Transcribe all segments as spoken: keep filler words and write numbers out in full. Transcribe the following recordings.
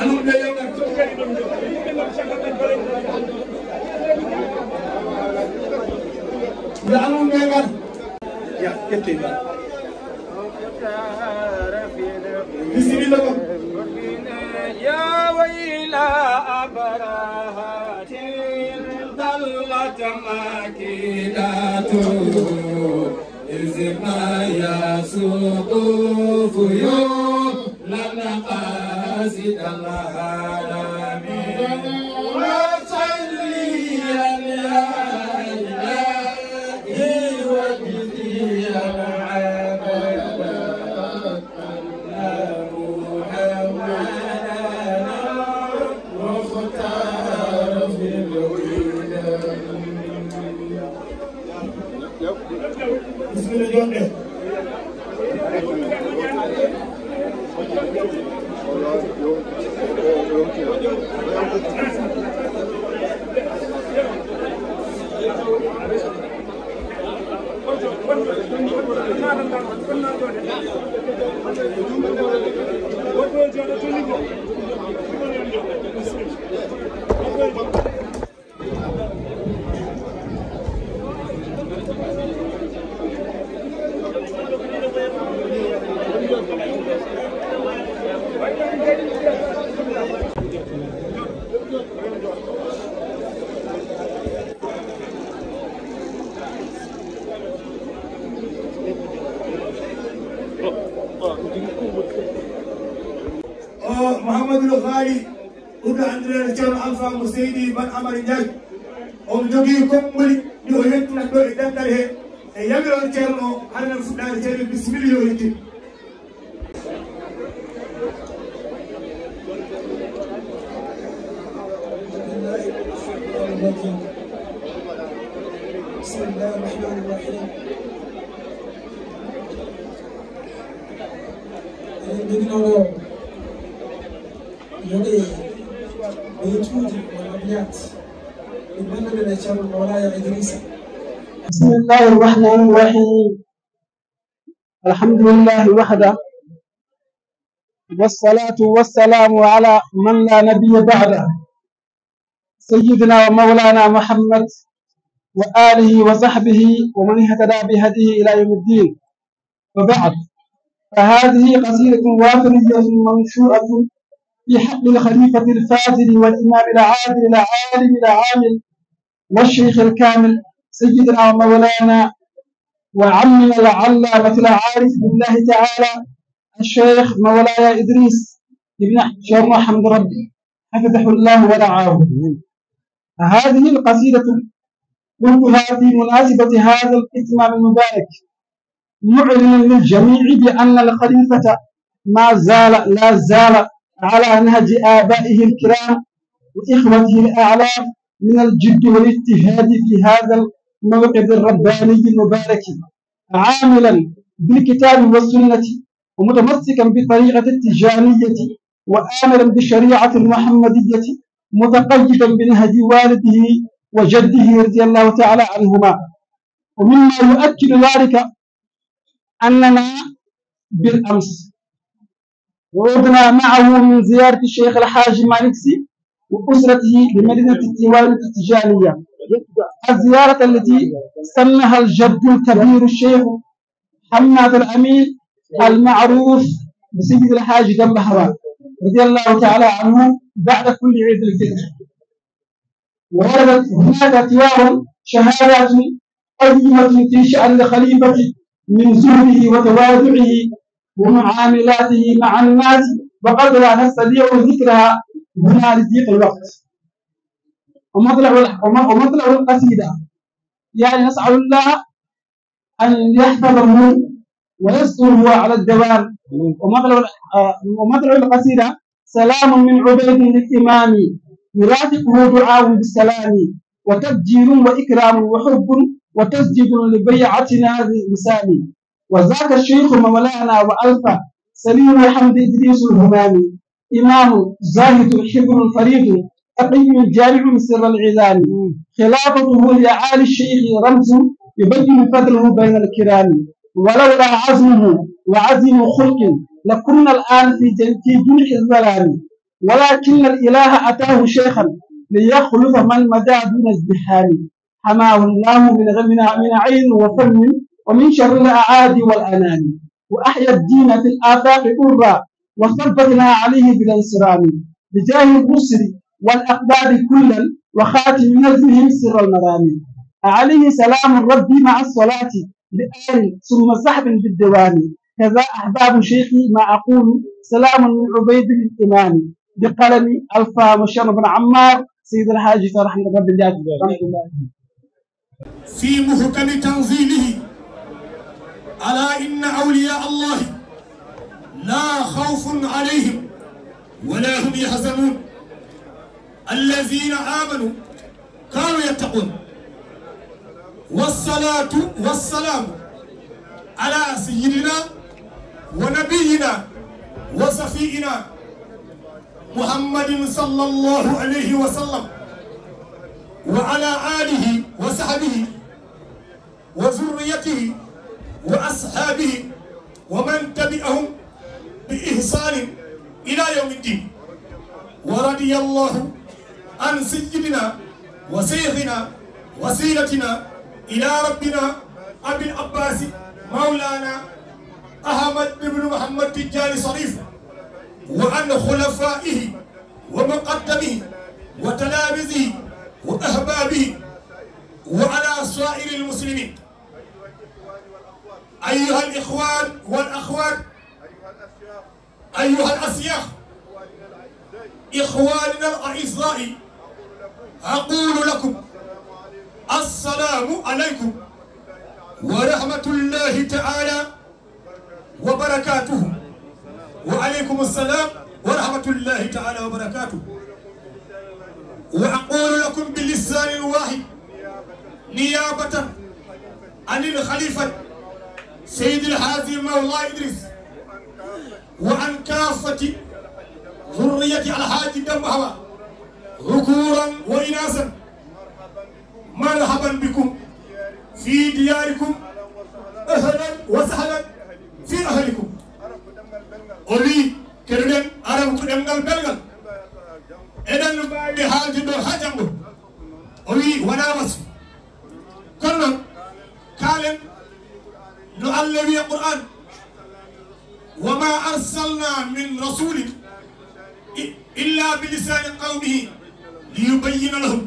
Anum ɓe yoɓat. Yo anum ɓe ngat. Ya, ƴettee ngat. Bisimilla ko. يا ويل أبرهة ضلت ماكدته، إذ ما يسوق خيولا قاصد الهرم. وصليا يا إلهي واجزيا أبدا. Bisimilla, jonɗe. O Mouhamadou Ghali, ɓurɗo anndireede Ceerno Alpha mo Seydi Man Amari Ndiaye. Omo jogii konnguli ɗi o yettinat ɗo e dental he, e yamiroore Ceerno o, hara men fuɗɗaade. Ceerno, bisimilla, yo o yettin. بسم الله الرحمن الرحيم. Eɗen njoginoo ɗo yoɓe beytuuji walla abiyat ɗi mbaɗɗen e Ceerno Mawlaya Idrissa. بسم الله الرحمن الرحيم. الحمد لله وحده، والصلاة والسلام على من لا نبي بعده، سيدنا ومولانا محمد وآله وصحبه ومن اهتدى بهديه إلى يوم الدين. وبعد، فهذه قصيدة وافرية منشورة في حق الخليفة الفاضل والإمام العادل العالم العامل والشيخ الكامل سيدنا ومولانا وعمنا العلامة العارف بالله تعالى الشيخ مولاي إدريس بن الشيخ محمد ربي، حفظه الله ورعاه. هذه القصيدة قلتها في مناسبة هذا الاهتمام المبارك، معلنا للجميع بأن الخليفة ما زال، لا زال على نهج آبائه الكرام وإخوته الأعلام من الجد والاجتهاد في هذا الموقف الرباني المبارك، عاملا بالكتاب والسنة، ومتمسكا بالطريقة التجانية، وآمرا بالشريعة المحمدية، متقيدا بنهج والده وجده رضي الله تعالى عنهما. ومما يؤكد ذلك أننا بالأمس عدنا معه من زيارة الشيخ الحاج مالك سي وأسرته بمدينة التيوان التجانية. الزيارة التي سنها الجد الكبير الشيخ حماد الأمين المعروف بسيد الحاج دمبهرة رضي الله تعالى عنه بعد كل عيد الفطر. ووردت هناك تيوان شهادات قيمة في شأن الخليفة من زهده وتواضعه ومعاملاته مع الناس، وقد لا نستطيع ذكرها هنا لضيق الوقت. ومطلع ال-، وم-، ومطلع القصيدة، يعني، نسأل الله أن يحفظه ويستره على الدوام. ومطلع ال-، آه، ومطلع القصيدة: سلام من عبيد للإمام، يرافقه دعاء بالسلام، وتبجيل وإكرام وحب، وتسديد لبيعتنا بلسان. وذاك الشيخ مولانا وألفى سليم حمد إدريس الهمامي، إمام زاهد حبر فريد تقي جامع سر العظام. خلافته لعالي الشيخ رمز يبين فضله بين الكرام. ولولا عزمه وعظيم خلق لكنا الآن في جن-، في جنح الظلام. ولكن الإله أتاه شيخا ليخلف من مدى دون ازدحام. حماه الله من غ-، من، من عين وفم ومن شر الأعادي والأنام. وأحيا الدين في الآفاق حرا وثبتنا عليه بلا انصرام. بجاه الرسل والأقدار كلا وخاتم نظمهم سر المرام. عليه سلام ربي مع الصلاة لآل ثم صحب بالدوام. كذا أحباب شيخي ما أقول سلام من عبيد الإمام. بقلم الفا مشان بن عمار سيد الحاج فرح بن عبد الله. رحمة الله. في محكم تنزيله، ألا إن أولياء الله لا خوف عليهم ولا هم يحزنون، الذين آمنوا كانوا يتقون. والصلاة والسلام على سيدنا ونبينا وشفيعنا محمد صلى الله عليه وسلم وعلى آله وصحبه وذريته وأصحابه ومن تبعهم بإحسان إلى يوم الدين. ورضي الله عن سيدنا وشيخنا وسيلتنا إلى ربنا أبي العباس مولانا أحمد بن محمد تجاني شريف وعن خلفائه ومقدمه وتلامذه وأحبابه وعلى سائر المسلمين. أيها الإخوان والأخوات، أيها الأشياخ، إخواننا الأعزاء، أقول لكم السلام عليكم ورحمة الله تعالى وبركاته. وعليكم السلام ورحمة الله تعالى وبركاته. وأقول لكم بلسان واحد نيابة عن الخليفة سيد الحاج مولاي إدريس وعن كافة ذرية الحاج دمبهوا ذكورا وإناثا، مرحبا بكم في دياركم، أهلا وسهلا في أهلكم. O wi keɗoɗen, Arab ko ɗemngal belgal. Eɗen mbaawi haalde ɗo haa janngo. O wi wonaa wasu. Kono noon kaalen no Allah wi e Qur'an, وما أرسلنا من رسول إلا بلسان قومه ليبين لهم.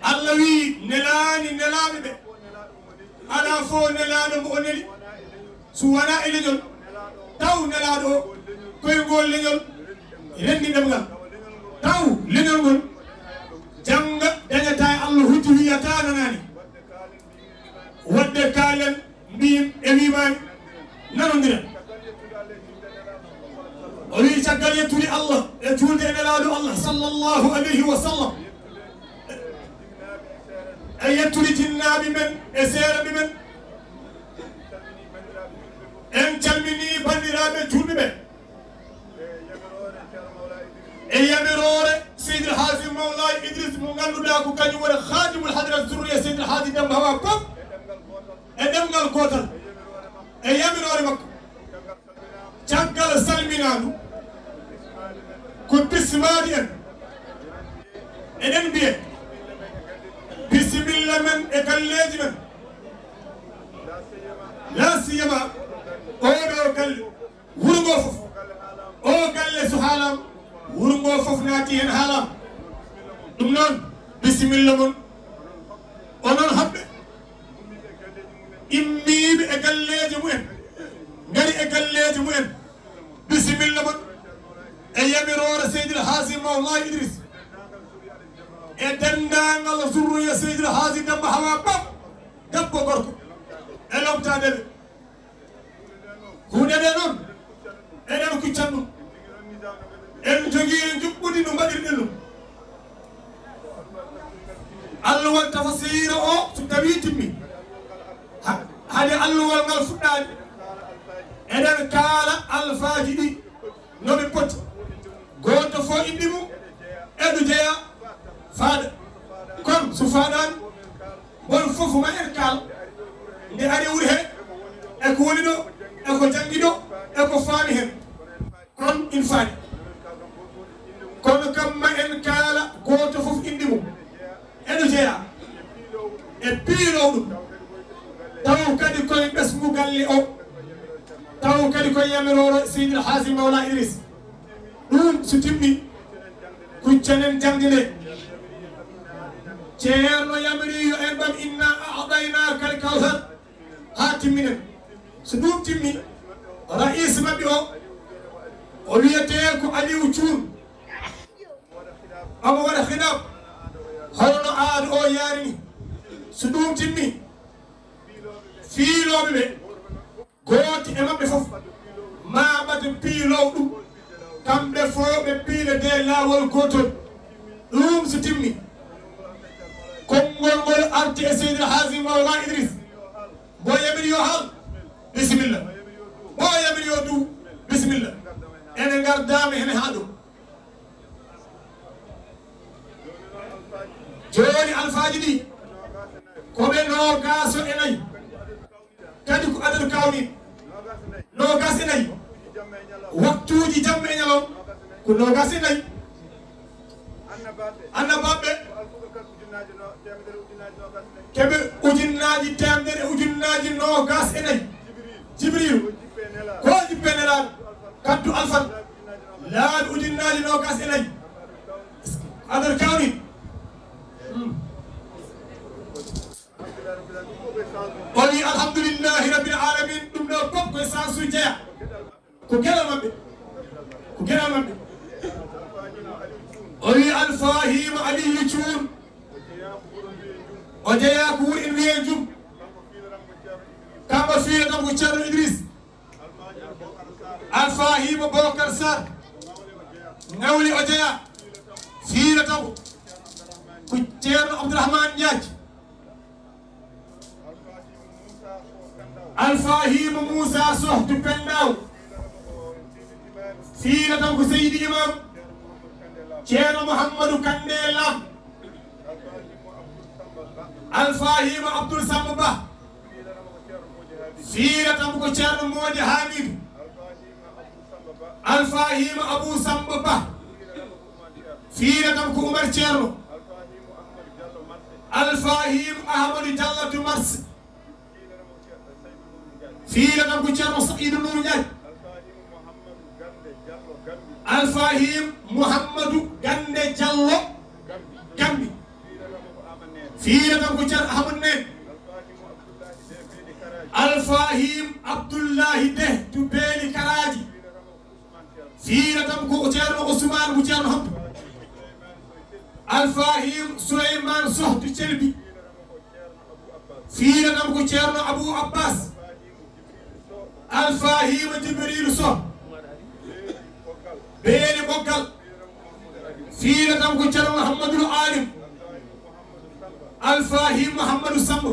Allah wi nelaani nelaaɓe ɓe, alaa fof nelaaɗo mo o neli so wonaa e leñol, taw nelaaɗo o koye ngool leñol renndi ɗemngal, taw leñol ngol jannga dañataa e Allah hujja wiyataa nanaani. Waɗde kaalen mbiyen e wiimaani nanondiren. O wi caggal yettude Allah e juulde e nelaaɗo Allah sallallahu alayhi wa sallam, e yettude jinnaaɓe men e seeraɓe men, en calminii banndiraaɓe juulɓe ɓe. E yamiroore Seydi El Hadji Mawlaay Idriss mo ngannduɗaa ko kañum woni Khadimul Hadrat Zurriya Seydi El Hadji Demba Hawa Ba e ɗemngal gootal e yamiroore makko. Caggal salminaandu ko bismaade en, eɗen mbiye bisimilla men e galleeji men, laa siyama oo ɗoo galle. Wuro ngoo fof, oo galle so haalaama, wuro ngoo fof naati heen haalaama. Ɗum noon, bisimilla mon. Onon hoɓɓe immiiɓe e galleeji mumen, ngari e galleeji mumen, bisimilla mon. E yamiroore Seydi El Hadji Mawlaay Idriss e denndaangal zurriya Seydi El Hadji Demba Hawa Ba, debbo gorko, e lomtaade ɓe. Huunde nde noon, eɗen kuccan ɗum. En njogii njuɓɓudi no mbaɗirɗen ɗum. Alluwal tafasiira o so tawii timmi, ha-, hade alluwal ngal fuɗɗaade, eɗen kaala alfaaji ɗi no ɓe poti. Gooto fof inndi mum eɗo jeyaa faada. Kono so faadaani, mon fof ma en kaal nde ari wuri he, e ko woni ɗo, e ko janngi ɗo, e ko faami heen. Kono ina faadi. Kamma en kaala gooto fof inndi mum. Eno jeyaa e piiloo ɗum. Taw kadi koye ɓesngu galle o. Taw kadi koye yamiroore Seydil Haaji Mawla Idriss. Ɗum so timmi, kuccanen jaŋde nde. Ceerno yamiri yo en ɓam inna a'ɗaynaaka al kawsar. Haa timminen. So ɗum timmi, ra'iis maɓɓe o, o wiyetee ko Aliou Thioune. Omo waɗa khitaab, hono no aada o yaari ni. So ɗum timmi, fiilooɓe ɓe, gooto e maɓɓe fof, maa ɓado piiloowo ɗum. Kamɓe fof ɓe piila de laawol gootol. Ɗum so timmi, konngol ngol arti e Seydi El Hadji Mawla Idriss. Mbo yamiri yo haal, bisimilla. Mbo yamiri yo duw, bisimilla. Ene ngardaama hene haa ɗo. Jooni alfaaji ɗi, ko ɓe noogaaso e nayi. Kadi ko adadu kawni, noogaas e nayi. Waktuuji jamma e ñalawma ko noogaas e nayi. Annabaaɓe keɓe ujunnaaji teemedere e ujunnaaji noogaas e nayi. Jibriilu ko jippe nelaaɗo, kaddu alfan, laabi ujunnaaji noogaas e nayi. Adadu kawni. O wi alhamdulillahi rabbil alamin, ɗum ɗo fof koye sansu jeya. Ko geɗal maɓɓe. Ko geɗal maɓɓe. O wi Alfahima Aliyu Cuun. O jeyaa ko wuro en wiyee Jum. Kanko fiilatam ko Ceerno Idris. Alfahima Bokar Sarr. Ngawli o jeyaa. Fiilatam ko Ceerno Abdourahmane Ndiaye. Alfahima Moussa Soh to Pendaw. Fiilatam ko Seydi Imam. Ceerno Mouhamadou Kande Lam. Alfahima Abdoul Samba Ba. Fiilatam ko Ceerno Moodi Hamidou. Alfahima Abou Samba Ba. Fiilatam ko Oumar Ceerno. Alfahim Ahmadou Diallo to Mars. Fiilatam ko Ceerno Saïdou Nour Ndiaye. Alfahim Mouhamadou Gande Diallo Gambi. Fiilatam ko Ceerno Ahmad Nen. Alfahim Abdoullahi Deh to Beeli Karaaji. Fiilatam ko Ceerno Ousmane mo Ceerno Hampa. Alfahim Souleymane Soh to Celbi. Fiilatam ko Ceerno Abou Abbas. Alfahima Jibrilu Soh. Beene Ɓoggal. Fiilatam ko Ceerno Mouhamadoul Alim. Alfahim Mouhamadou Samba.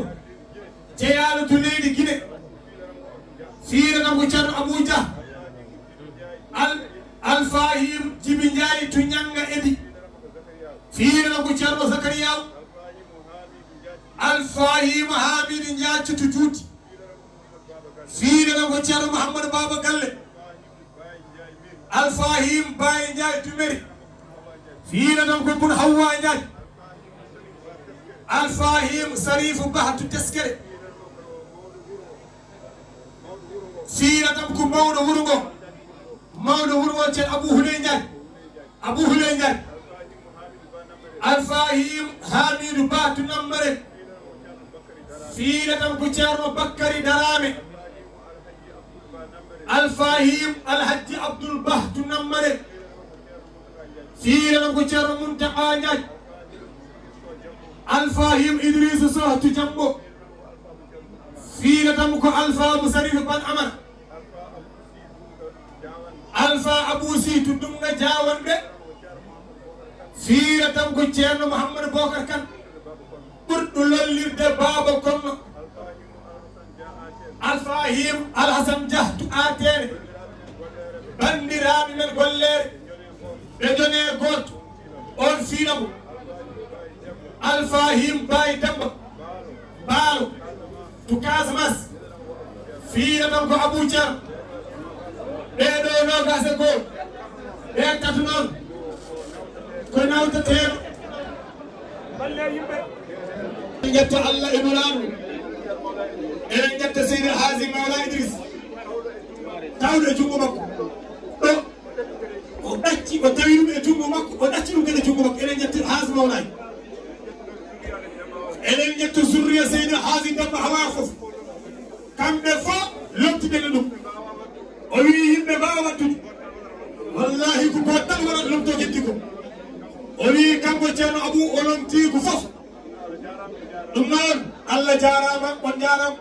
Jeyaaɗo to leydi Gine. Fiilatam ko Ceerno Abou Dia. Al Alfahim Jibi Ndiaye to Ñanga Edi. Fiilatam ko Ceerno Zakariyaw. Alfahima Hamidi Ndiaye to Juuti. Fiilatam ko Ceerno Mouhamadou Baba Galle. Alfahim Baye Ndiaye to Meri. Fiilatam ko Bun Hawwa Ndiaye. Alfahim Sarifu Bah to Teskere. Fiilatam ko mawɗo wuro ngo. Mawɗo wuro ngo Ceerno Abou Houley Ndiaye. Abou Houley Ndiaye. Alfahim Hamidou Ba to Nammare. Fiilatam ko Ceerno Bakkari Darame. Alfahim Alhaji Abdoul Bah to Nammare. Fiilatam ko Ceerno Muntaka Ndiaye. Alfahim Idrissa Soh to Jambo. Fiilatam ko Alfa Mousarif Ban Amar. Alfa Abou Sy to Dunga Diawanɓe. Fiilatam ko Ceerno Mouhamadou Bokar Kane. Ɓurɗo lollirde Baaba Konno. Alfahim Alhassane Dia to Atere. Banndiraaɓe men golleere. Ɓe jone gooto. On fiilamo. Alfahim Baye Demba. Baalo. To Casamance. Fiilatam ko Abou Thiam. Ɓee ɗo noogaas e goo. Ɓeen tato noon. Ko nawtateeɗo. Ƴetta Allah e Nulaaɗo. Eɗen ƴetta Seydi Haaji Mawla Idris. Tawɗo e junngo makko. Ɗo. O ɗacci, o tawi ɗum e junngo makko. O ɗacci ɗum kadi e junngo makko. Eɗen ƴetta Haaji Mawla. Eɗen ƴetta zurriya Seydi Haaji Demba Hawa fof. Kamɓe fof lomtiɗen e ɗum. O wii yimɓe mbaawa waɗtude. Wallaahi ko gooto tan waɗat lomtoo heddi ko. O wii kanko Ceerno Abuu o lomtii ko fof. Ɗum noon, Allah jaaraama, on njaaraama.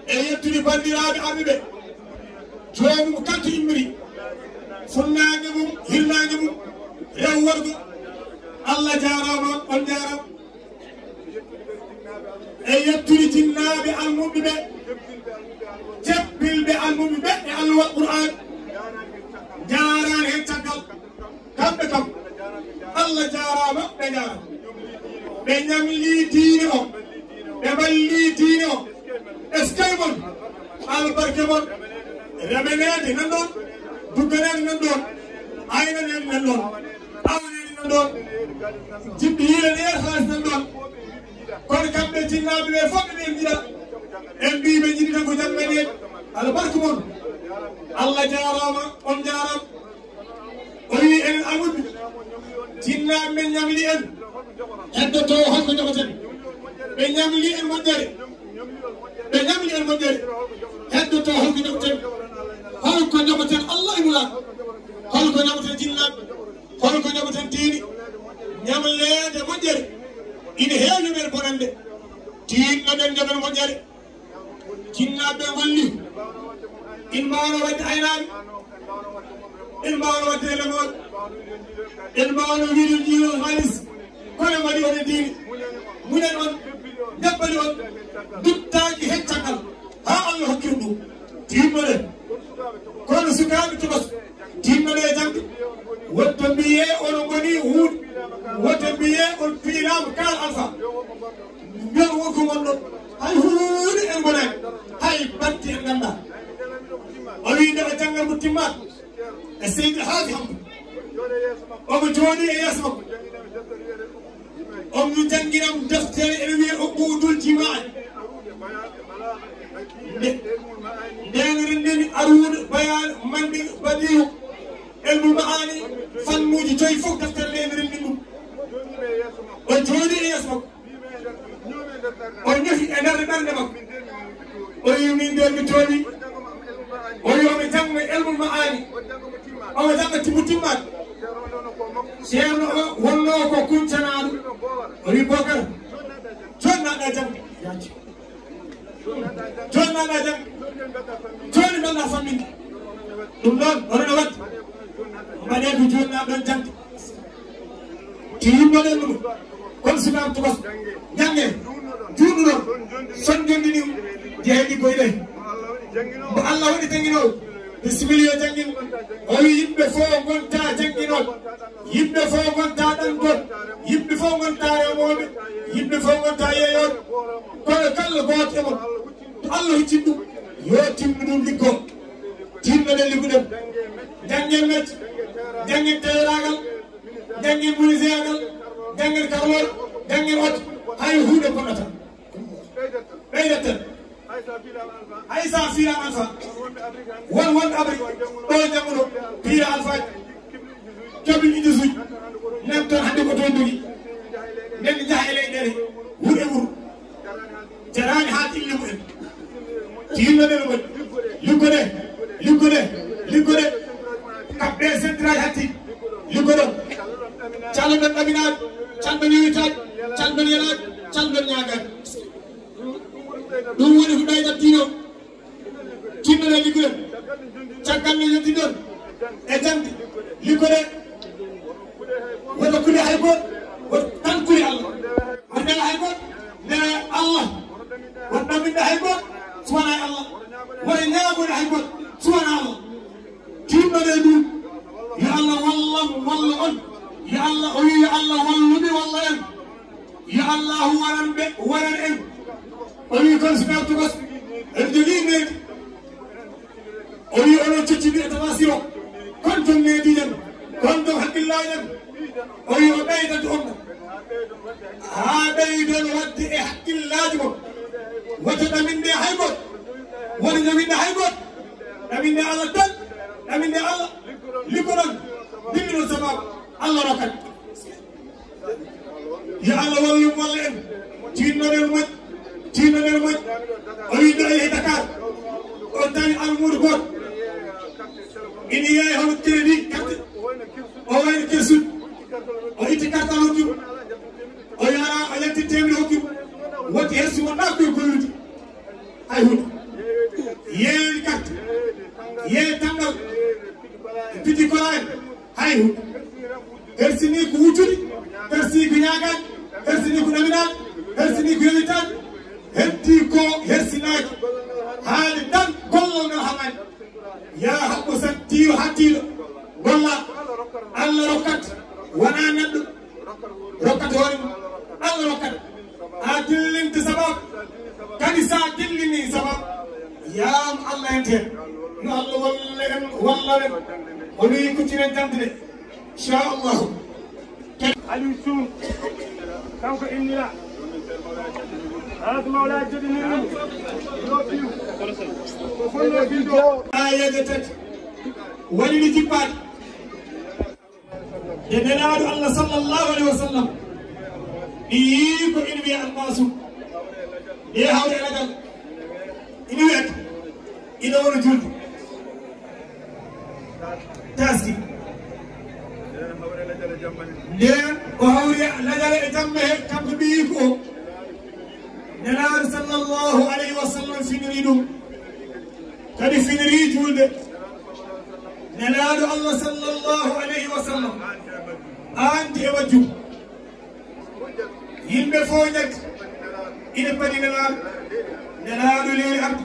E yettude banndiraaɓe arɓe ɓe. Joomum kala to immiri. Funnaange mum, hirnaange mum, rewo worgo. Allah jaaraama, on njaaraama. E yettude jinnaaɓe almuɓɓe ɓe, jebbilɓe almuɓɓe ɓe e alluwa Qur'an, njaaraan heen caggal, kamɓe kam, Allah jaaraama, ɓe njaaraama. Ɓe ñamlii diine o, ɓe mballii diine o, eskay mon, albarke mon, remeneede nan ɗoon, dugganeede nan ɗoon, aynaneede nan ɗoon, awneede nan ɗoon, jiɓɓe yiilaneede haalis nan ɗoon. Kono kamɓe jinnaaɓe ɓe fof ɓe njiɗa. En mbii ɓe njiɗi tan ko jannganeede. Albarka mon. Allah jaaraama, on njaaraama. O wii enen almuɓɓe. Jinnaaɓe men ñamli en. Heddotoo holko njoɓaten? Ɓe ñamli en moƴƴere. Ɓe ñamli en moƴƴere. Heddotoo holko njoɓaten? Holko njoɓaten Allah e Nulaaɗo? Holko njoɓaten jinnaaɓe? Holko njoɓaten diine? Ñamleede moƴƴere. Ina heewi men bonannde. Tinnoɗen njoɓen moƴƴere. Jinnaaɓe ɓe ngolli. En mbaawno waɗde aynaaɓe. En mbaawno waɗde remooɓe. En mbaawno wiide jiiɗo haalis. Kono mbaɗi on e diine. Munen on. Ndebbali on. Duttaaki heen caggal. Haa Allah hokkiri ɗum. Tinnoɗen. Kono sukaaɓe tokos. Tinnoɗe e jaŋde. Wonto mbiyee onon ngoni huuɗo. Wonto mbiyee on piilaama kaal alfa. Mbiyon wonko ngonɗon. Hay huunde en ngonaani. Hay batti en nganndaa. O wii nde o janngal mo timmaat. E Seydi Haaji Hamdu. Omo jooɗii e yeeso makko. On mi jannginam deftere ene wiyee Uqudul Jimaa. Nde, ndeen renndini Aruuna Bayaan Mannde Badiihu Elmul Ma'aani fannuuji joyi fof deftere nde ene renndini ɗum. O jooɗii e yeeso makko. O ñofi e nder ɓernde makko. O wi min nde mi toowi. O wi omo jannga Elmul Ma'aani. Omo jannga timmu timmaat. Ceerno o wonnoo ko kuncanaaɗo. O wi Bokar. Jooni naɗa jam. Yaaji. Jooni naɗa jam. Jooni mbaɗa famminde. Ɗum noon, oɗon waɗde. Mbaɗee ko jooni naɗa ɗon jangde. Ti yimɓe ɗen ɗum. Kon sukaaɓe tokos. Jannge. Juutnuɗon. Son jonɗini. Jehe ɗi koye ɗen. Mo Allah waɗi jannginoowo. Bisimilla yo janngin. O wi yimɓe fof ngonta jannginooɓe. Yimɓe fof ngonta ɗanngol. Yimɓe fof ngonta remooɓe. Yimɓe fof ngonta yeeyooɓe. Kono kala gooto e mon. To Allah huccin ɗum. Yo timmu ɗum liggo. Timmoɗen ligguɗen. Janngen mecce. Janngen teeraagal. Janngen menuiseragal. Janngen karlooɗo. Janngen oto. Hay huunde bonnata. Ɓeydat tan. Hay sa fiilaama alfa. Won wonɓe Afrik. Ɗo jannguno. Piila alfaaji. Keɓi idisuuji. Nan toon hannde ko toon dogi. Nden njaha e leyɗeele. Wuro e wuro. Jaraani haa ɗilli mumen. Tiinno ɗen woni. Liggude. Liggude. Liggude. Kaɓɓe centraaji hatti. Liggoɗon. Calloɗon ɗaminaaɗo. Calloɗon yewitaaɗo. Calloɗon yelaaɗo. Calloɗon ñaagaaɗo. Ɗum woni ko ɓeydattiino. Timmoɗen liggude. Caggal nde yettiɗon e jangde, liggoɗe. Woto kuɗe hay gooto. Woto tan kuɗe Allah. Woto ndewa hay gooto. Ndewa Allah. Woto ɗaminɗe hay gooto. Suwana e Allah. Woto ñaagoɗe hay gooto. Suwana Allah. Timmoɗen ɗum. Yo Allah wallam, walla on. Yo Allah, o wi yo Allah walluɓe, walla en. Yo Allahu waran ɓe, waran en. O wi kon sukaaɓe tokos, en jogii needi. O wi onon cocciɗi e tafasir o. Kon joom neediiɗen. Kono ɗum hakkillaaji am, o wi o ɓeydata on ɗum. Haa ɓeydon waɗde e hakkillaaji mon. Wata ɗaminde hay gooto. Wata ɗaminde hay gooto. Ɗaminde Allah tan. Ɗaminde Allah. Liggoɗon. Dillinon sababu. Allah rokkat. Yo Allah wallu wallu en. Tinnoɗen moƴƴi. Tinnoɗen moƴƴi. O wi ɗo e Dakar. O tawi almuudo gooto. Ina yeeya hono crédit carte. O wayno kersuɗi. O itti kartal hokki mo. O yara, o yalti temedere hokki mo. Wonti hersi wonɗa koye gollude. Hay hunde. Yeeyi carte. Yeeyi tangal. Piti kola en. Hay hunde. Hersini ko wujjude. Hersi ko ñaagaade. Hersini ko ɗaminaade. Hersini ko yewitaade. Heddi ko hersinaaki. Haade tan gollal ngal hamaani. Yaa haɓɓo sattiiɗo hattiiɗo golla. Allah rokkat. Wonaa neɗɗo rokkata hoore mum. Allah rokkat. A dillinte sababu. Kadi so a dillini sababu, yaam Allah en teen. Yo Allah walla en, walla en. O wi kucciren jantde. Inchallahu. Aliou Soum, kanko innira. Haala ko Mawla joɗiniri ɗum. Yo fiw. Ko fonno fiw ɗo. Aayeeje tati. Waɗi ɗi jippaade. Nde Nelaaɗo Allah sallallahu alayhi wa sallam, mi yii ko ina wiya Almaasum, ɗe hawre e ragal, ina wiyata, ina wona julde. Taski. Nden o hawri lajal e jamma he, kanko ɓiyiiko o. Nelaaɗo sallallahu alayhi wa sallam finiri ɗum. Kadi finiri julde. Nelaaɗo Allah sallallahu alayhi wa sallam aanti e majjum. Yimɓe fof njetti. Ina padi Nelaaɗo. Nelaaɗo leeli arde.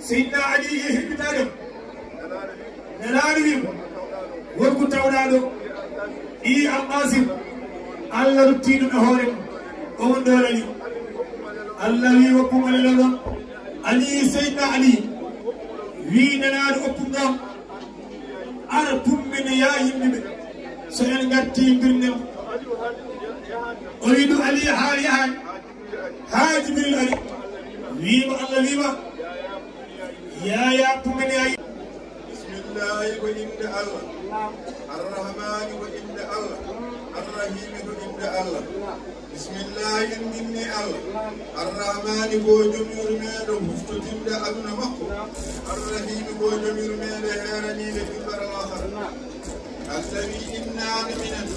Seydina Ali yehi heɓɓitaade mo. Nelaaɗo wi mo, won ko tawɗaa ɗo? Ɓii Alqaasim, Allah ruttii ɗum e hoore mum. O won ɗo lali. Allah wi, woppu mo lelol ɗon. Ali, Seydina Ali wi Nelaaɗo, oppu ɗon. Ara pummine yaa yimɓe ɓe. So en ngartii mbirne mo. O wi ɗum Ali haa yahaani. Haa Jibril ari. Wiima Allah wiima. Yaya pummine yaa. Bismillahi ko innde Allah. Arrahmani ko innde Allah. Arrahimi ko innde Allah. Bismillahi en inni Allah. Arrahmani ko jom yurmeeɗo huftodinde aduna makko. Arrahimi ko jom yurmeeɗo heeraniiɗo jubbere lahara. A tawi innaani minen,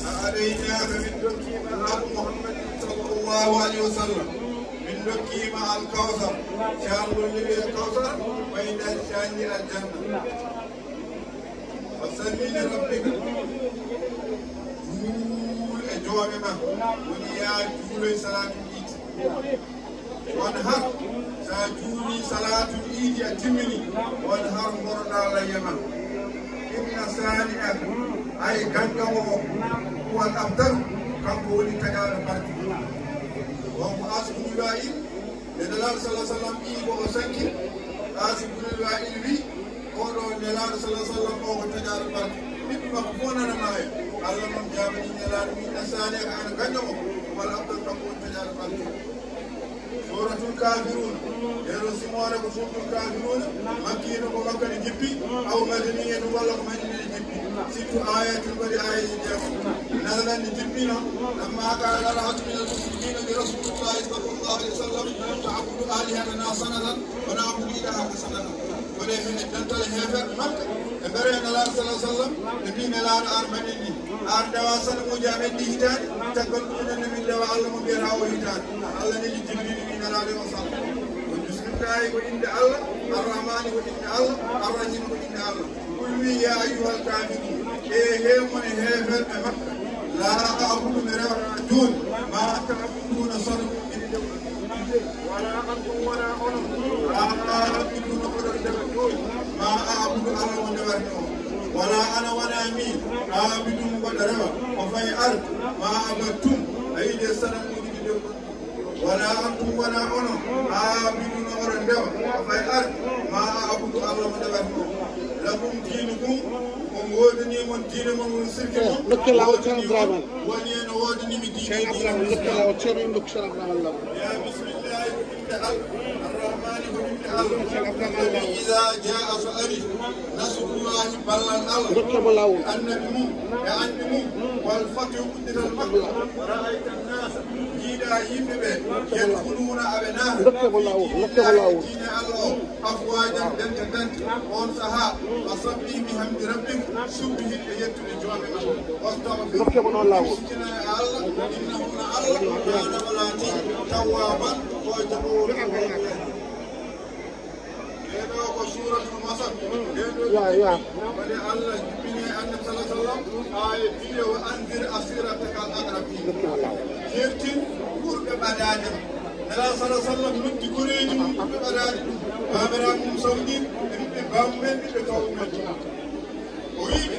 a araynaaka min ndokkiima an Muhammadin sallallahu alayhi wa sallam, min ndokkiima alkawsar, caalol liɓi alkawsar, ɓeydaani caanji aljanna. Wa salli li rabbika, juul e joome ma, woni yaa juuloy salaatul iidi. Wanhar, so a juulii salaatul iidi a timmini, wanhar mboroɗaa layya ma. Inna saani'aka, ay ganngamo o, huwal abtar, kanko woni taƴaaɗo barke. Wa ko Aasi bun Waa'il, nde Nelaaɗo sallallahu alayhi wa sallam ɓii ko o sanki, Aasi bun Waa'il wi, oɗo Nelaaɗo sallallahu alayhi wa sallam o ko taƴaaɗo barke. Ɓiɓɓe makko fof nana maaya. Allah noon jaabanii Nelaaɗo wi, inna saani'aka, ay ganngamo o, huwal abtar, kanko woni taƴaaɗo barke. Suuratul Kaafiruun. Nden ɗo simoore ko Suuratul Kaafiruun. Makkiyyatun ko Makka ne jippi. Aw madaniyatun walla ko Madina ne jippi. Sittu aayaatin, waɗi aayaaji jeegom. Nazalat ne jippino. Lammaa qaala ra'atun minal mushrikiina li Rasuulillaahi sallallaahu alayhi wa sallam ta'budu aalihatanaa sanatan wa na'budu ilaahaka sanatan. Kono e dental heeferɓe Makka, ɓe mbari Nelaaɗo sallallahu alayhi wa sallam, ɓe mbii, Nelaaɗo, ar manen ni, ar ndewa sanamuuji amen ɗi hitaande, caggal ɗum enen min ndewa Allah mo mbiyata o hitaande. Allah neli Jibril wi Nelaaɗo yo sal. O bismillahi ko innde Allah, Arrahmaani ko innde Allah, Arrahiimi ko innde Allah. Qul wi, yaa ayyuhal kaafiruun, e he mon e heeferɓe Makka, laa a'budu mi rewata jooni, maa ta'buduuna sanamuuji ɗi ndewa. Wala antum wona onon. Aabiduuna oɗon ndewa jooni. Ma a'budu Alla mo ndewatmi o. Wala ana wona min. Aabidun mboɗo rewa. Ko fayi ar. Ma abadtum. A yiɗi e sanamuuji ɗi ndewɗon. Wala antum wona onon. Aabiduuna oɗon ndewa. Ko fayi ar. Ma a'budu Alla mo ndewatmi o. Lakum diinukum. On Woodanii mon diine mon, woni sirke mon. Ndokkee laawol Ceerno Abdourahmane. Woni en woodanii mi diine, Ceerno Abdourahmane, ndokkee laawol Ceerno, ndokkee Ceerno Abdourahmane laawol. Ya bismillahi, ko innde Allah. Arrahmani, ko innde Allah. Ceerno Abdourahmane laawol. Iza jaa, so ari, nasrullahi, ballal Allah. Ndokkee mo laawol. E annabi mum, e annabi mum, wal fathu, uddital makko. Wa ra'aytan nas, njiiɗa yimɓe ɓe, yadkhuluna, aɓe naata. Ndokkee mo laawol, ndokkee mo laawol. Diine Allah o. Afwaajan, dente dente, oon sahaa, fasabbih bihamdi rabbik, subbihit e yettude Joomi ma, wastaghfir, ndokkee mo ɗoon laawol. Sikkina e Allah, innahu, no Allah, kaana, o laati, tawwaaban, ko jaɓoowo tuuba. Ɗee ɗoo ko Suuratul Masad, ɗee ɗoo ya, ya. Woni Allah jippini e Annabi sallallahu alaihi wasallam, aaya biiɗe, wa anzir ashiirataka al aqrabin. Ndokkee mo laawol. Jertin ɓurɓe ɓadaade ma. Nelaaɗo sallallahu alaihi wasallam noddi koreeji mum ɓe ɓadaade ɗum, baabiraaɓe mum sawdiiɓe, e ɓiɓɓe bammum en, ɓiɓɓe kawru majjum. O wi'i ɓe,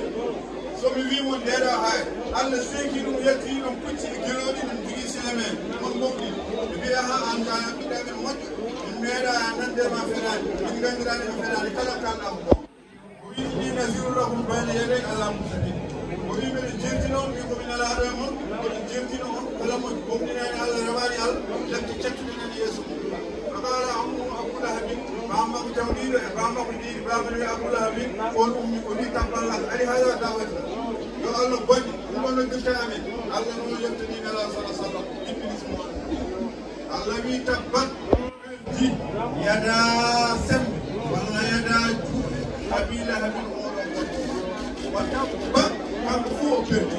so mi wi'i mon ndeeɗo haay, Allah seeki ɗum, yaltini ɗum pucci e gelooɗi, ɗum jogii silamen, mon mawɗi. Ɓe mbi'a, haa aan kaa ɓiɗɗo amen moƴƴo, min meeɗaa nande ma fenaande, min nganndiraani ma fenaande, kala ko kaalɗaa ko goonga. O wi'i, inni nadhiru lakum bayna yaday adhabin shadid. O wi'i, miɗo jertina on, mi ko mi nelaaɗo e mon, miɗo jertina on, kala mo gomɗinaani Allah, rewaani Allah, lepte cattuɗe nani yeeso mum. Fa qaala ammuhu Abu Lahabin, baaba makko jawniiɗo e baaba makko diidi, baaba wi'i Abu Lahabin, on ummi, o wi'i, tabban laka, alihaaza da'awtana. Yo Allah bonne, ɗum ɗo noddirta amen. Allah noon yettanii Nelaaɗo sallallahu alaihi wasallam, jippini mo. Allah wi'i, tabbat. Yadaa semmbe, walla yadaa juuɗe, Abii Lahabin, oo ɗoo gorko. Wa tabba, kanko fof o perdi.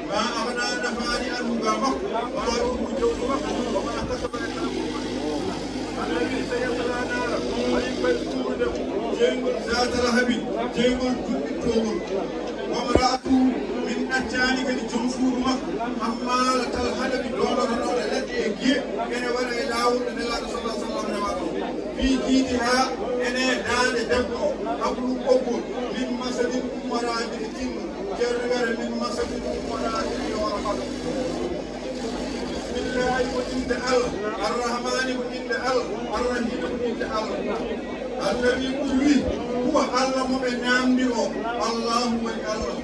Maa aghnaa, nafaani, anhu, gaa makko, maaluhu, jawdi makko, wa maa kasaba, e kala ko o waɗi. Annabi, sayaslaa naaran, o yiɓɓay ɓuuɓnude, jeyngol zaata lahabin, jeyngol duɓɓittoongol. Wamra'atuhu, min ɗaccaani kadi joom suudu makko, hammaalatal haɗabi, doondotonooɗo leɗɗe e giye, ene waɗa e laawol ɗo Nelaaɗo sallallahu alaihi wasallam rewata ɗo. Fii jiidihaa, ene daande debbo o, hablun ɓoggol, min masadin, ummoraade e tinno, jarrigare min masadin, ummoraade e yooro haɗo. Bismillaahi ko innde Allah, Arrahmaani ko innde Allah, Arrahiimi ko innde Allah. Alladii ko wi'i, huwa Allah mo ɓe naamndi o, Allaahu woni Allah,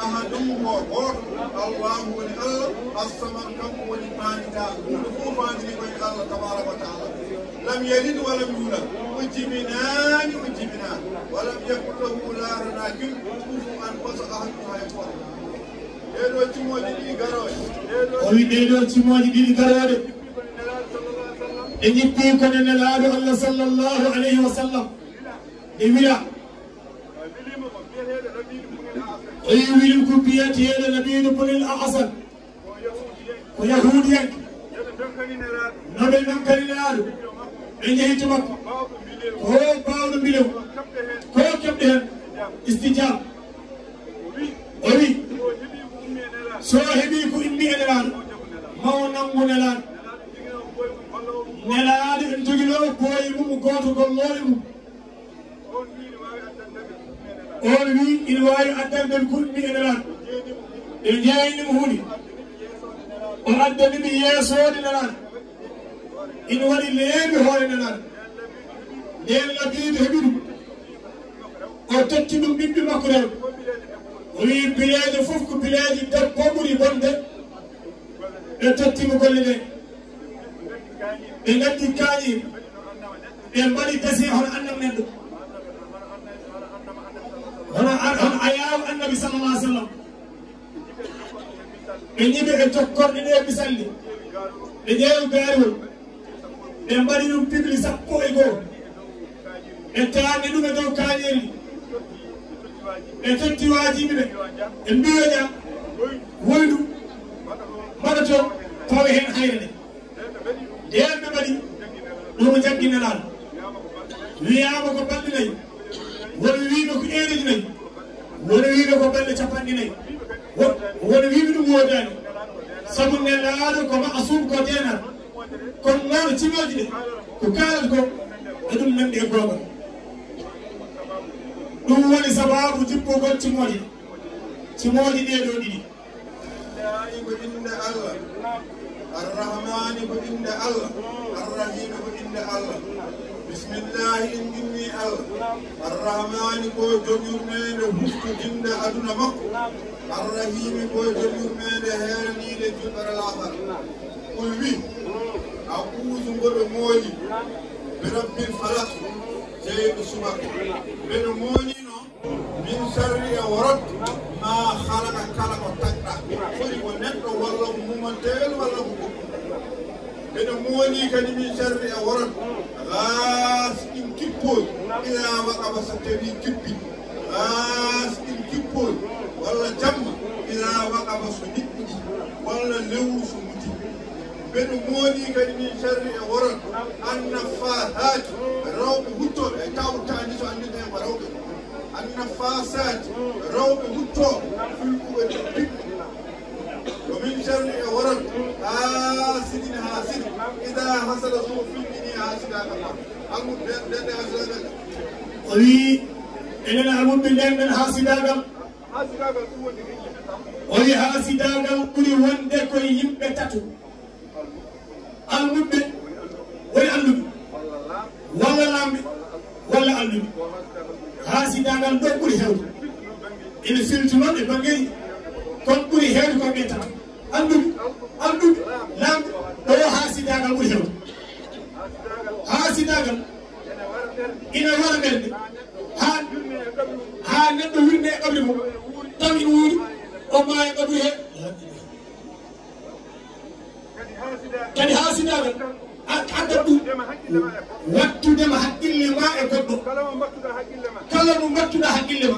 ahadun ko gooto, Allaahu woni Allah, as-samad kanko woni faanditaa, huunde fof faandini ko e Allah tabaaraka wa taala. Lam yalid wa lam yuulad, o jibinaani, o jibinaaka, wa lam yakun lahu, laaranaa kin, kufuwan, ko so ahadun hay gooto. Ɗee ɗoo cimooje ɗiɗi garooje. O wi'i ɗee ɗoo cimooje ɗiɗi garooje, ɗe njippi ko e Nelaaɗo Allah sallallahu alaihi wasallam. Ɗe wila. O wi'i, wili ko biyeteeɗo Labiidu bunil A'sam. Ko Yahuudiyanke. No ɓe ndonkani Nelaaɗo. Ɓe njehi to makko. Ko baawɗo mbilew. Ko keɓɗo heen. Istijaaba. O wi'i, so heɓii ko immi e Nelaaɗo, ma o nanngu Nelaaɗo. Nelaaɗo ene joginoo booyi mum, gooto gollooɗo mum. Oon wi'i, ina waawi addande mi ko immi e Nelaaɗo. Ɓe njeeyni mo huunde. O addani ɓe yeesoode Nelaaɗo. Ina waɗi leeɓi hoore Nelaaɗo. Ndeen Labiidu heɓi ɗum. O totti ɗum ɓiɓɓe makko rewɓe. O wi'i, bileeje fof ko bileeje debbo ɓuri bonde. Ɓe totti mo golle ɗe. Ɓe ngaddi kaañiiri. Ɓe mbaɗi dasi hono annam men ɗo. Hono, hono ayaawo Annabi sallallahu alaihi wasallam. Ɓe ñiɓi e jokkorɗe ɗe misalli. Ɓe ƴeewi gaariwol. Ɓe mbaɗi ɗum pigli sappo e goo. Ɓe taarni ɗum e dow kaañeeri. Ɓe totti waajiiɓe ɓe. Ɓe mbiyoƴa woydu mbaɗoto pawe heen hayre nde. Ndeen ɓe mbaɗi ɗum jaggi Nelaaɗo. Wiyaama ko balɗe nayi. Woni wiiɓe ko eereeji nayi. Woni wiiɓe ko balɗe capanɗe nayi. Wo-, woni wiiɓe ɗum woodaani. Sabu Nelaaɗo ko ma'asum, ko deenaaɗo. Kono noon cimooji ɗe, ko kaalata ko, e ɗum nanndi e goonga. Ɗum woni sabaabu jippugol cimooji ɗe. Cimooji ɗee ɗoo ɗiɗi. Bismillaahi ko innde Allah. Arrahmaani ko innde Allah. Arrahiimi ko innde Allah. Bismillahi, en inni Allah. Arrahmani, ko jom yurmeende huftodinde aduna makko. Arrahimi, ko jom yurmeende heeraniinde juɗɗere laaɓal. Qul, wi, a'uuzu, mboɗo mooli, bi rabbil falaq, jeyɗo subaka. Mbeɗo moolino min sharri, e worot, ma khalaqa, kala ko tagɗa, foti ko neɗɗo walla ko mumanteel walla ko goɗɗum. Mbeɗo mooli kadi min sharri, e worot, ghasiqin, kippol, idha waqaba, so tawi kippi, ghasiqin, kippol, walla jamma, idha waqaba, so niɓɓiɗi, walla lewru so muti. Mbeɗo mooli kadi min sharri, e worot, annaffasaati, rewɓe huccooɓe, e tawtaani so anndirta heen ko rewɓe. Annaffasaati, rewɓe huccooɓe, fil uqadi, piɓɓe. Wa min sharri, e worot, haasidin, haasidi, idaa hasada, so o filɓinii haasidaagal makko. Almuɓɓe nden, nden haasidaagal. O wii, enen almuɓɓe nden, nden haasidaagal. O wii, haasidaagal ɓuri wonde koye yimɓe tato. Almuɓɓe woni alluɓe, walla laamɓe, walla alluɓe. Haasidaagal ɗo ɓuri heewde. Ina firti noon e banngeeji, kono ɓuri heewde ko ɓe tato. Alluɓe, alluɓe, laamɓe, ɗo haasidaagal ɓuri heewde. Haasidaagal ina wara ɓernde, haa, haa neɗɗo wirne e qabri mum, taw ina wuuri, o maaya qabri he. Kadi haasidaagal, a, addat ɗum wattudema haqqille ma e goɗɗo. Kala mo mbattuɗa haqqille ma,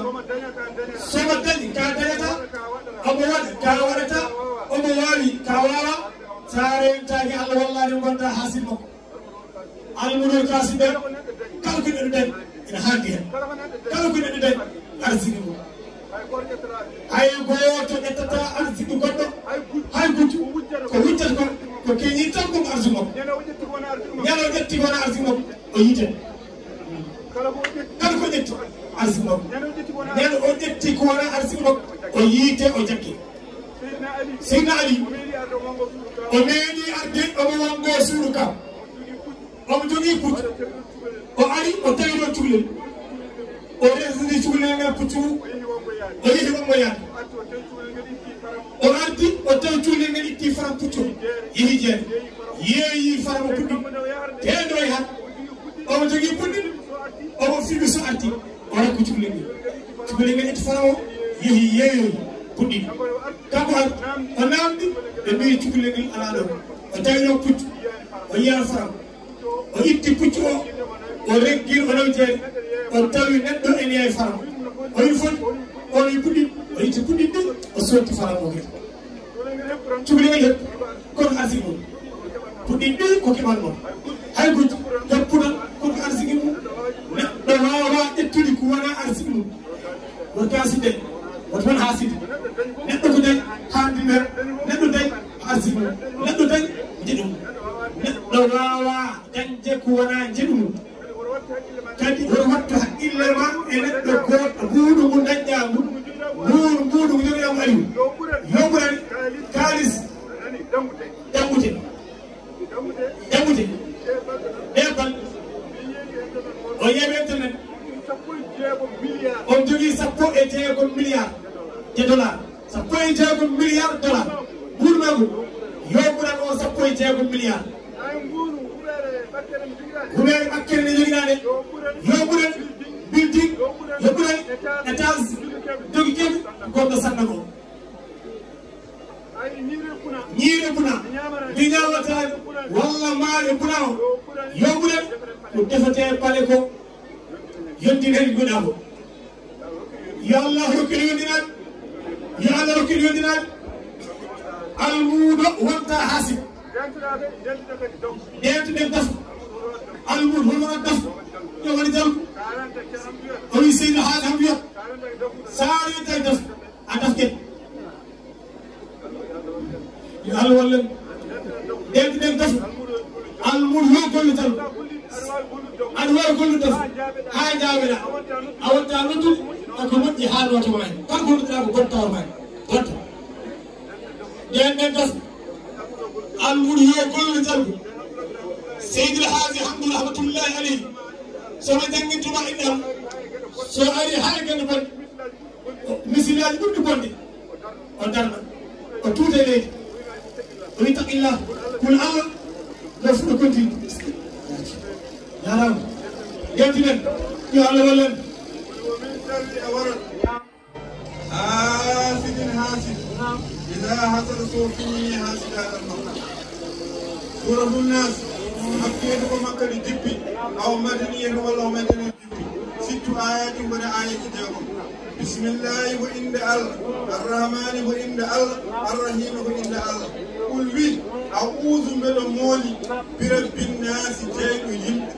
so mo dañi, ka dañata, omo waɗa, ka waɗata, omo waawi, ka waawa, sa rentaaki Allah wallaani ngonta haasid makko. Almudul Kaasim ɓe, kala ko neɗɗo dañi, ina haandi heen. Kala ko neɗɗo dañi, arsiki mum. Hay gooto ƴettata arsiki goɗɗo, hay gujjo. Ko wujjata ko, ko keñi tan ko arsiki makko. Ñande o ƴetti ko wona arsiki makko, o yiite. Kala ko ƴetti arsiki makko. Ñande o ƴetti ko wona arsiki makko, o yiite, o jakke. Seydina Ali, o meeɗi arde, omo wongo suudu ka. Omo jogii puccu. O ari, o tawi ɗon cukalel. O resndi cukalel ngal puccu ngu. O yehi wongo yaade. O arti, o tawi cukalel ngal itti faram puccu. Yehi jeere. Yeeyi faram o puɗɗi. Teedo e han. Omo jogii puɗɗi. Omo fiɓi so arti. O rakku cukalel ngal. Cukalel ngal itti faram o. Yehi yeeyoyi puɗɗi. Kanko ar-, o naamndi, ɓe mbiyi cukalel ngal alaa ɗo. O tawi ɗon puccu. O yiyaani faram. O itti puccu o, o reggi, o nawi jeere, o tawi neɗɗo ene yahi faram. O wi foti, o wi puɗɗi, o itti puɗɗi ɗi, o sotti faram o kadi. Cukalel ngal heppi, kono arsiki mum. Puɗɗi ɗi ko keɓal mum. Hay gujjo, heppuɗal, kono arsiki mum. Neɗɗo waawaa ƴettude ko wonaa arsiki mum. Won kaaside, won toon haaside. Neɗɗo ko dañ haandi nder, neɗɗo dañ arsiki mum, neɗɗo dañ njeɗu mum. Neɗɗo waawaa dañde ko wonaa njeɗu mum. Kadi hoto wattu haqqille ma e neɗɗo gooto, mbuuɗu ngu dañɗaa ngu, mbuuɗu, mbuuɗu ngu jogiɗaa ngu Aliou. Yo ɓurane kaalis danngute. Dammude. Ɗee balɗe. O yeeɓi internet. On jogii sappo e jeegom milliard de dollars. Sappo e jeegom milliard dollars. Mbuuɗu makko. Yo ɓuran o sappo e jeegom milliard. Huɓeere ɓakkere nde jogiɗaa nde. Yo ɓuran building. Yo ɓuran étage. Jogi kebe. Gonɗo sanna ko. Ñiiri buna, ndi ñaamataani, walla maare buna o, yo ɓuran ko defetee bale ko, yonti heen guɗa ko. Yo Allah rokku en yondinaade, yo Allah rokku en yondinaade. Almuudo wonta hasid. Ƴeewte ɗen dafa. Almuudo hono dafa. Yo waɗi jalbu. O wi Seydi Haaji Hamdiya. Saare tawi dafa. A dafke. Yo Allah wallu en. Nden nden daf. Almuudo yo golle tan. Aɗa waawi gollude daf. Haa jaabeɗaa. A wonta noddude. Ko moƴƴi haa loota ma. Kala ko nodduɗaa ko bonta ma. Bonta. Nden nden daf. Almuudo yo golle tan. Seydi El Haaji Hamdu rahmatullahi alayhi. So mi janngintuma inɗal, so ari haa e gannde bonde, misilaaji ɓurɗi bonde, o darna, o tuuta e leydi, o wi: "Ittaqillah, kul Allah, no fuɗɗo kontinde." Jaaraama. Yaltinen, yo Allah wallu en. حاسد حاسد إذا حسد سوء فيه حاسد على الموت. Suuratu Naas, makkiyatu ko Makka ɗi jippi, aw madaniyatu walla ko Madina jippi. Sittu aayaati, mboɗa aayaji jeegom. Bismillaahi ko innde Allah, Arrahmaani ko innde Allah, Arrahiimi ko innde Allah. Qul wi, a'uuzu mbeɗo mooli, bi rabbin naasi, jeyɗo yimɓe.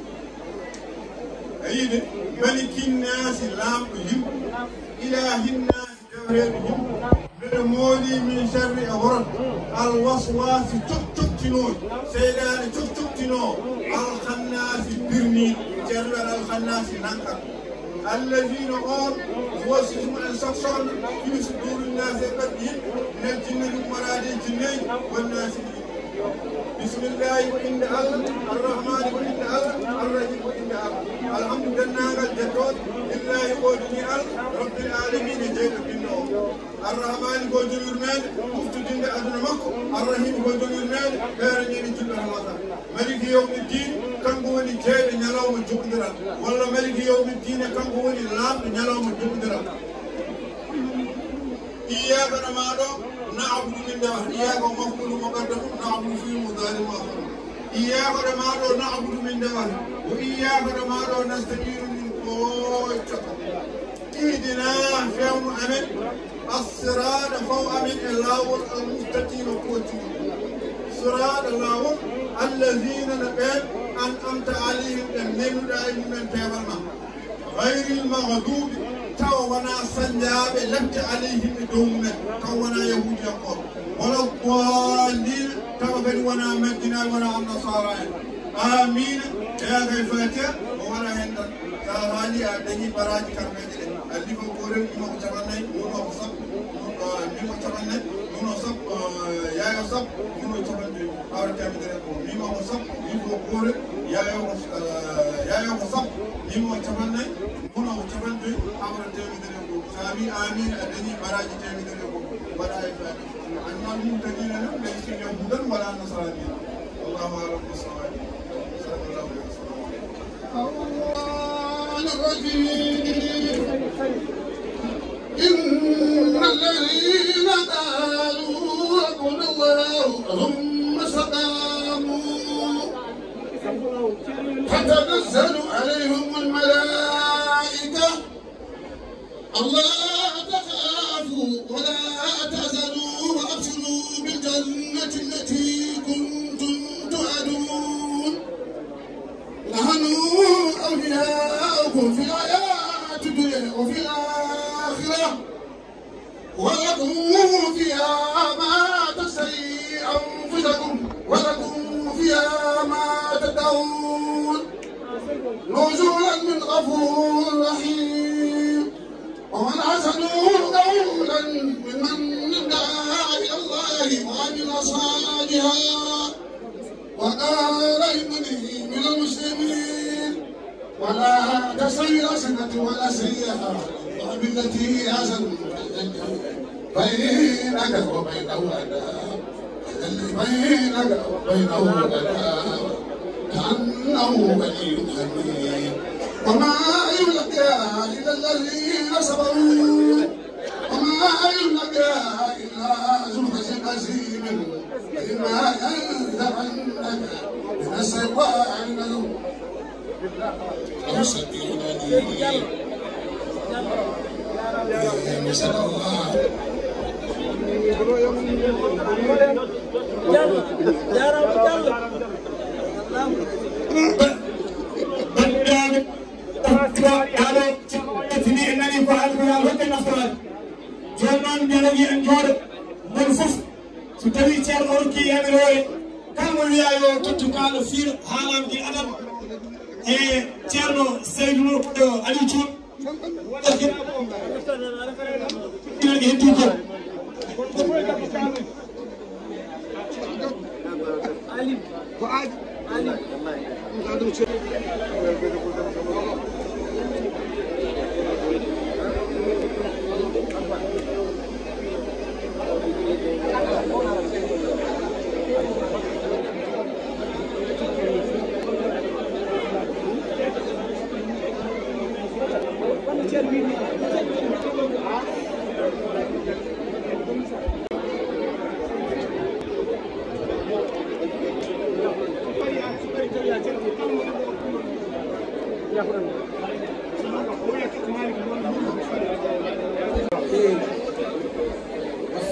A yiɗi? Malikin naasi, laamɗo yimɓe. Ilaahin naasi, dewreeɗo yimɓe. Mbeɗo mooli min sharri e horon. Al waswaasi, cokcoktinooɗo. Seyɗaane cokcoktinoowo. Al khannaasi, birniiɗo. Ceerno al khannaasi, nankal. Allaziina on, yuwaswisu en soksoɓe, fii suduurin naasi e ɓerɗe yimɓe. Minal jinnati, ummoraaɗo e jinneeji, wan naasi. Bismillaahi ko innde Allah, Arrahmaani ko innde Allah, Arrahiimi ko innde Allah. Alhamdu denndaangal jettooɗe, lillaahi woodani Allah, Rabbil aalamiina jeyɗo binndoowo. Arrahmaani ko jom yurmeende, huftidinde aduna makko, Arrahiimi ko jom yurmeende, ɓeere neene julɓe Ramata. Maliki yawmi ddiin, kanko woni jeyɗo ñalawma joɓondiral, walla Maliki yawmi ddiin, kanko woni laamɗo ñalawma joɓondiral. Iyyaaka ɗo maa ɗo na'budu min ndewa. Iyyaaka ko maf'uulu muqaddamun, na'budu fi'lu mudaari'un mu'akhkharun. Iyyaaka ɗo maa ɗo na'budu min ndewa. Wa iyyaaka ɗo maa ɗo nasta'iinu min kooccoto. Ihdinaa fewnu amen. As-siraaɗa faw amen e laawol al-mustaqiima kooccuɗo. Siraaɗa laawol allaziina no ɓeen an'amta alayhim ɗe nenuɗaa e mumen peewal ma. Ghayril maghduubi, tawa wonaa sannjaaɓe lepte, alayhim e dow mumen, tawa wonaa yahuudiyankooɓe. Wala ddaalliina, tawa kadi wonaa majjinaaɓe, wonaa annasaara en. Aamiina, ɓeya kay Faatiha, o waɗa heen tan. So a haalii, a dañii baraaji karmeeje ɗe. Allifa ko gootel, miima ko capannay, nuuno ko sappo, nuun, ah, miima ko capannay, nuuno sappo, ah, yaayo sappo, nuuno cappanɗe joy. Hawra teemedere e go'o. Miima ko sappo, miifo ko gootel, yaayo ko, eh, yaayo ko sappo, miima ko capannay, nuuno ko cappanɗe joy, hawra teemedere e go'o. So a wii aamiin, a dañii baraaji teemedere e go'o. Waɗa e faami. Annal muhtadiina noon, laysu yahuudan wala nasraaniina. Wallaahu a'lam bissawaabi. Sadaqallaahu l-aziim. الرحمن الرحيم. إن الذين قالوا ربنا الله ثم استقاموا تتنزل عليهم الملائكة ألا تخافوا ولا تحزنوا وأبشروا بالجنة التي كنتم توعدون. نحن أولياؤكم في الحياة الدنيا وفي الآخرة، ولكم فيها ما تشتهي أنفسكم ولكم فيها ما تدعون، نزلا من غفور رحيم. ومن أحسن قولا ممن دعا إلى الله وعمل صالحا وقال إنني من المسلمين. ولا تستوي الحسنة ولا السيئة، ادفع بالتي هي أحسن، فإنك وبينه عداوة، بينك وبينه عداوة كأنه ولي حميم. وما يلقاها إلا الذين صبروا، وما يلقاها إلا ذو حظ عظيم. فإما ينزغنك من الشيطان نزغ. Banndiraaɓe, ɓaaɗo, tini en nani ko haali ko yo Allah hokku en naftoraaji. Jooni noon, mbiɗa wiya en njooɗo, mon fof, so tawii Ceerno o rokkii yamiroore, kala mo wiyaa yo tottu kaala fiiro haalaama gila adana. E Ceerno Seydou Nour, Aliou Thioune, ina heddi ko. Ko aadi. Aadi.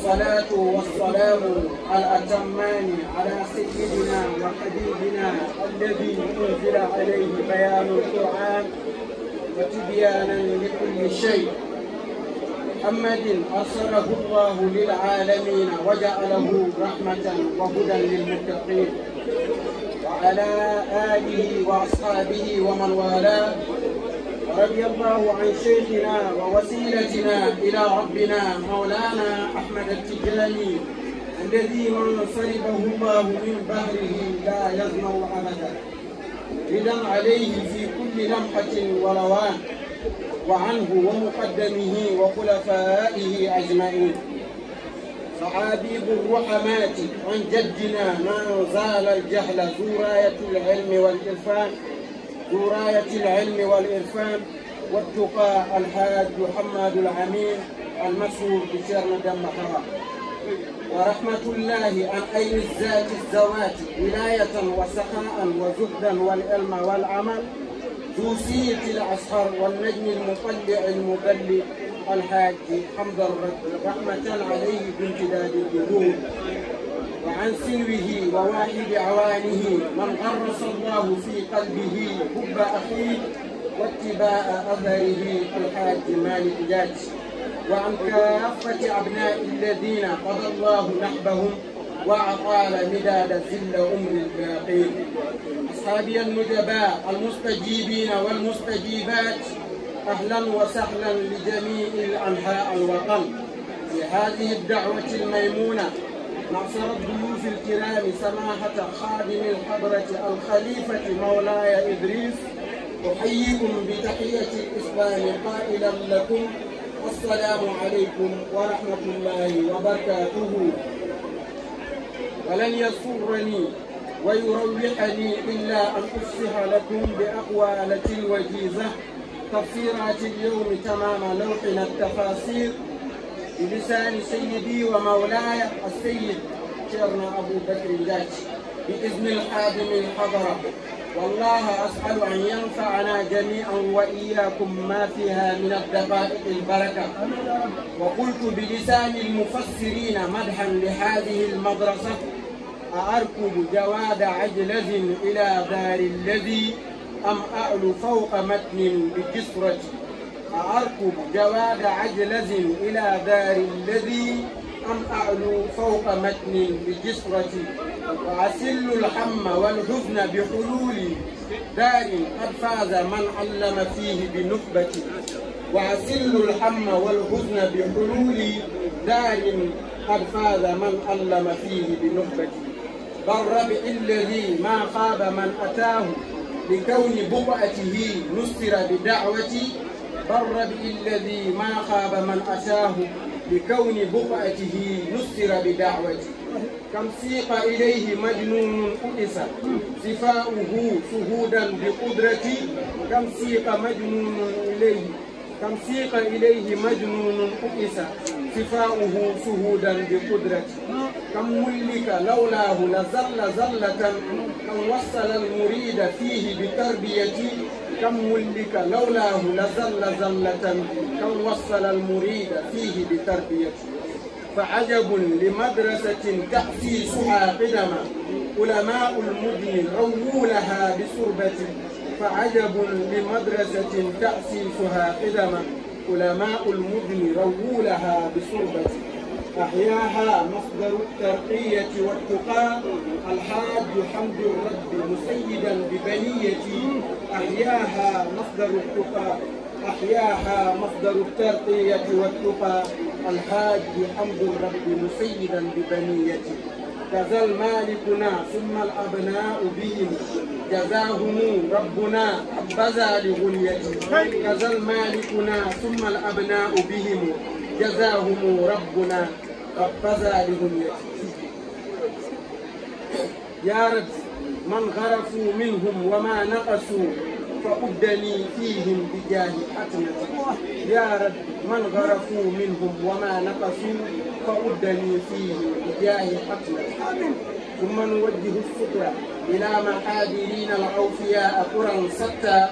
الصلاة والسلام الأتمان على سيدنا وحبيبنا الذي أنزل عليه بيان القرآن وتبيانا لكل شيء، محمد أرسله الله للعالمين وجعله رحمة وهدى للمتقين، وعلى آله وأصحابه ومن والاه، ورضي الله عن شيخنا ووسيلتنا إلى ربنا مولانا أحمد التجاني، الذي من صرفه الله من بحره لا يظمأ أبدا، رضا عليه في كل لمحة ولوان، وعنه ومقدمه وخلفائه أجمعين. صحابيب الرحمات عن جدنا ما زال الجهل ذو راية العلم والعرفان، ذو راية العلم والعرفان والتقى الحاج حماد العمين المشهور بشيرنا دم حرام. ورحمة الله عن عين الذات الزوات ولاية وسخاء وزهدا والعلم والعمل، ذو سيرة الأزهر والنجم المطلع المبلغ الحاج حمد الرب، رحمة عليه بامتداد الدهور، وعن سلوه وواحد عوانه من غرس الله في قلبه حب أخيه واتباع أثره الحاج مالك جاج، وعن كافة أبناء الذين قضى الله نحبهم وأطال مداد ظل عمر الباقين. أصحابي النجباء المستجيبين والمستجيبات، أهلا وسهلا لجميع أنحاء الوطن في هذه الدعوة الميمونة. معشر الضيوف الكرام، سماحة خادم الحضرة الخليفة مولاي إدريس، أحييكم بتحية الإسلام قائلا لكم: السلام عليكم ورحمة الله وبركاته. ولن يسرني ويروحني إلا أن أفصح لكم بأقوالة وجيزة تفسيرات اليوم تمام لوحنا التفاسير بلسان سيدي ومولاي السيد شيخنا أبو بكر جاج، بإذن الحاكم الحضرة. والله أسأل أن ينفعنا جميعا وإياكم ما فيها من الدقائق البركة. وقلت بلسان المفسرين مدحا لهذه المدرسة: أأركب جواد عجلز إلى دار الذي أم أعلو فوق متن بجسرتي؟ أأركب جواد عجلز إلى دار الذي أم أعلو فوق متن بجسرتي؟ وأسل الهم والحزن بحلول دار قد فاز من علم فيه بنخبتي. وأسل الهم والحزن بحلول دار قد فاز من علم فيه بنخبتي. بل ربع الذي ما خاب من أتاه لكون بقعته نصر بدعوتي. بل ربع الذي ما خاب من أتاه لكون بقعته نصر بدعوتي. كم سيق إليه مجنون أئس صفاؤه شهودا بقدرتي. كم سيق مجنون إليه كم سيق إليه مجنون أئس صفاؤه شهودا بقدرتي. كم ملك لولاه لزل زلة كم وصل المريد فيه بتربيتي. كم ملك لولاه لزل زلة كم وصل المريد فيه بتربيتي. فعجب لمدرسة تأسيسها قدما علماء المدن رووا لها بصربة. فعجب لمدرسة تأسيسها قدما علماء المدن رووا لها بصربة. أحياها مصدر الترقية والتقى الحاج حمد الرب مسيدا ببنيتي. أحياها مصدر التقى أحياها مصدر الترقية والتقى الحاج حمد الرب مسيدا ببنيتي. كذا المالكنا ثم الأبناء بهم جزاهم ربنا حبذا لغنيتي. كذا المالكنا ثم الأبناء بهم جزاهم ربنا حبذا لغنيتي. يا رب من غرفوا منهم وما نقصوا فأدني فيهم بجاه حكمة. يا رب من غرفوا منهم وما نقصوا فأدني فيهم بجاه حكمة. ثم نوجه الشكر إلى محاضرين الأوفياء قرى شتى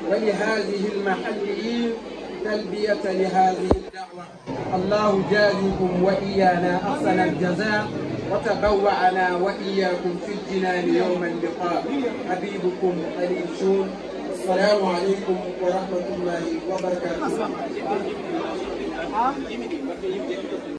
ولهذه المحليين تلبية لهذه الدعوة. الله جازيكم وإيانا أحسن الجزاء، وتبوأنا وإياكم في الجنان يوم اللقاء. حبيبكم خليل شون. السلام عليكم ورحمة الله وبركاته.